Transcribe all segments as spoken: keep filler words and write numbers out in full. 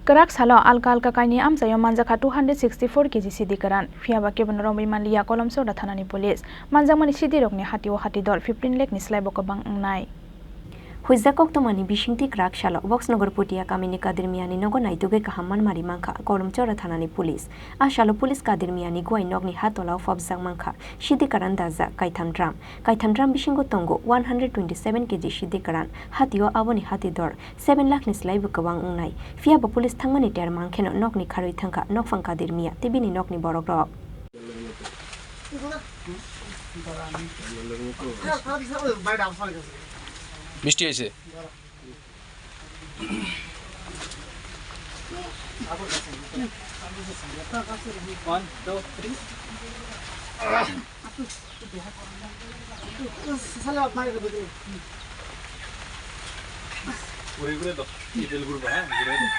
Kwrak salo alka alka kainwi amchaio manjakha two hundred sixty four K G sidi kwran. Phiyaba kebono romwi manliya Kolomchora thanani police. Manjakmani sidirokni hatio hatidor fifteen lakh ni slaibo kwbang wngnai. Huijak koktwmani bisingtwi kwrak salo Boxnagar Putia kamini Kadir Miyani nogo naitugwi kaham manmari mankha Kolomchora thanani police. A salo police Kadir Miyani guai nokni hatolao phobjak mankha sidi kwran dajak kaitham drum. Kaitham drum bisingo tongo one hundred twenty seven K G sidi kwran. Hatio aboni hatidor seven lakh ni slaibo kwbang wngnai. Phiyaba police thangmani ter mankheno nokni kharwi thangkha nokphang Kadir Miya tei bini nokni borokrok. মিষ্টি হয়েছে। One, two, three. ঘুরে ঘুরে দাও, এই তেল ঘুরবে, হ্যাঁ, ঘুরে দাও।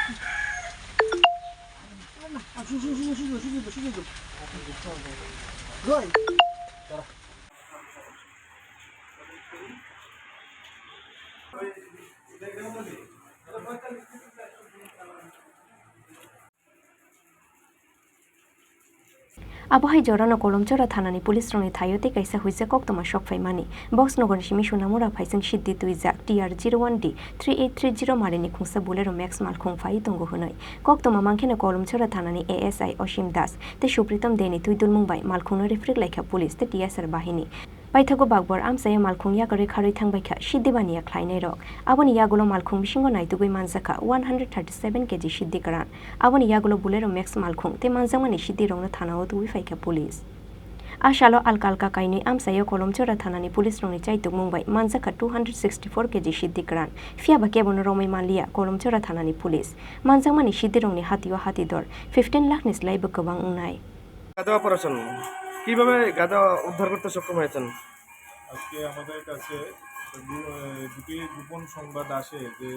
Abo hai jorano Kolomchora thanani police rokni thaio tei kaisa huijak koktwma sok phaimani. Boxnagarni simi Sunamura phaising siddi twijak T R zero one D three eight three zero marini khungsa Bolero Max malkhung phai tongo hwnwi. Koktwma mankheno Kolomchora thanani A S I Osim Das tei Supritom Deni twi dulmung bai malkhungno rifrik laikha police tei T S R bahini. Paithago bakbor amchaio malkhung yakarwi kharwi thangbaikha siddi baniya khlainairok. Aboni yagulo malkhung bisingo naitugwi manjakha one hundred thirty seven K G siddi kwran. Aboni yagulo Bolero Max malkhung tei manjakmani siddirokno thanao tubui phaikha police. A salo alka alka kainwi amchaio Kolomchora thanani police rokni chaitukmung bai manjakha two hundred sixty four K G siddi kwran. Phiyaba kebono romwi manliya Kolomchora thanani police. Manjakmani siddirokni hatio hatidor fifteen lakh ni slaibo kwbang wngnai. গাঁজা অপারেশন, কিভাবে গাঁজা উদ্ধার করতে সক্ষম হয়েছেন? আজকে আমাদের কাছে দু-, এ, দুটি গোপন সংবাদ আসে যে,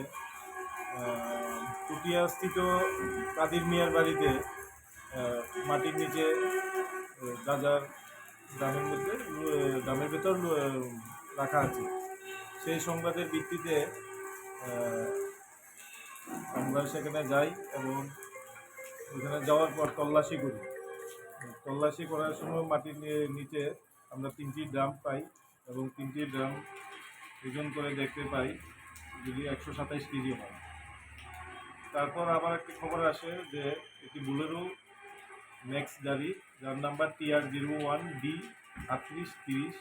আহ, পুটিয়াস্থিত কাদির মিয়ার বাড়িতে, আহ, মাটির নিচে, এ, গাঁজার ড্রামের মধ্যে, এ, ড্রামের ভেতর, এ, রাখা আছে। সেই সংবাদের ভিত্তিতে, আহ, আমরা সেখানে যাই এবং ওখানে যাওয়ার পর তল্লাশি করি। তল্লাশি করার সময় মাটির নি-, নিচে আমরা তিনটি ড্রাম পাই এবং তিনটি ড্রাম ওজন করে দেখতে পাই যদি একশো সাতাইশ কেজি হয়। তারপর আবার একটা খবর আসে যে একটি বোলেরো ম্যাক্স গাড়ি, যার number T R zero one D আটত্রিশ তিরিশ,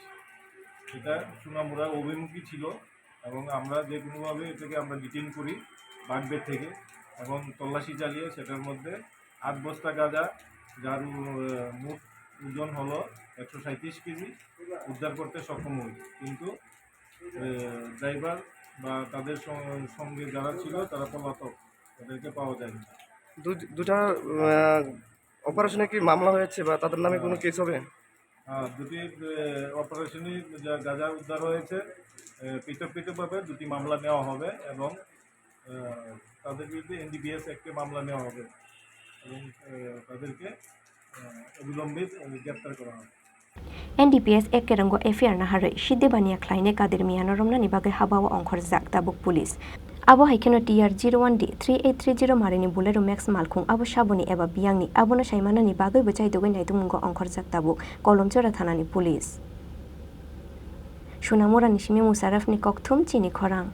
এটা সোনামুড়া অভিমুখী ছিল। এবং আমরা যে কোনোভাবে এটাকে আমরা ডিটেইন করি বাগবের থেকে এবং তল্লাশি চালিয়ে সেটার মধ্যে আট বস্তা গাঁজা, যার উ-, মোট ওজন হলো একশো সাঁইত্রিশ কেজি, উদ্ধার করতে সক্ষম হই। কিন্তু, এ, ড্রাইভার বা তাদের সং-, সঙ্গে যারা ছিল তারা পলাতক, তাদেরকে পাওয়া যায়নি। দু-, দুটা, আহ, অপারেশনে কি মামলা হয়েছে বা তাদের নামে কোনো হ্যাঁ। কেস হবে? হ্যাঁ, দুটি, এ, অপারেশনে যা গাঁজা উদ্ধার হয়েছে, এ, পৃথক পৃথকভাবে দুটি মামলা নেওয়া হবে এবং, এ, তাদের বিরুদ্ধে এনডিপিএস অ্যাক্টে মামলা নেওয়া হবে এবং, এ, তাদেরকে, এ, অবিলম্বে, এ, গ্রেপ্তার করা হবে। N D P S Act kerongo F I R naharwi siddi baniya khlainai Kadir Miyano romnani bagwi habao ongkhorjak tabuk police. Abo hai kheno T R zero one D three eight three zero marini Bolero Max malkhung abo saboni eba biyangni, abono saimanani bagwibo chaitugwi naitugmungo ongkhorjak tabuk Kolomchora thanani police. Sunamurani simi Musharrafni kokthum chini khorang.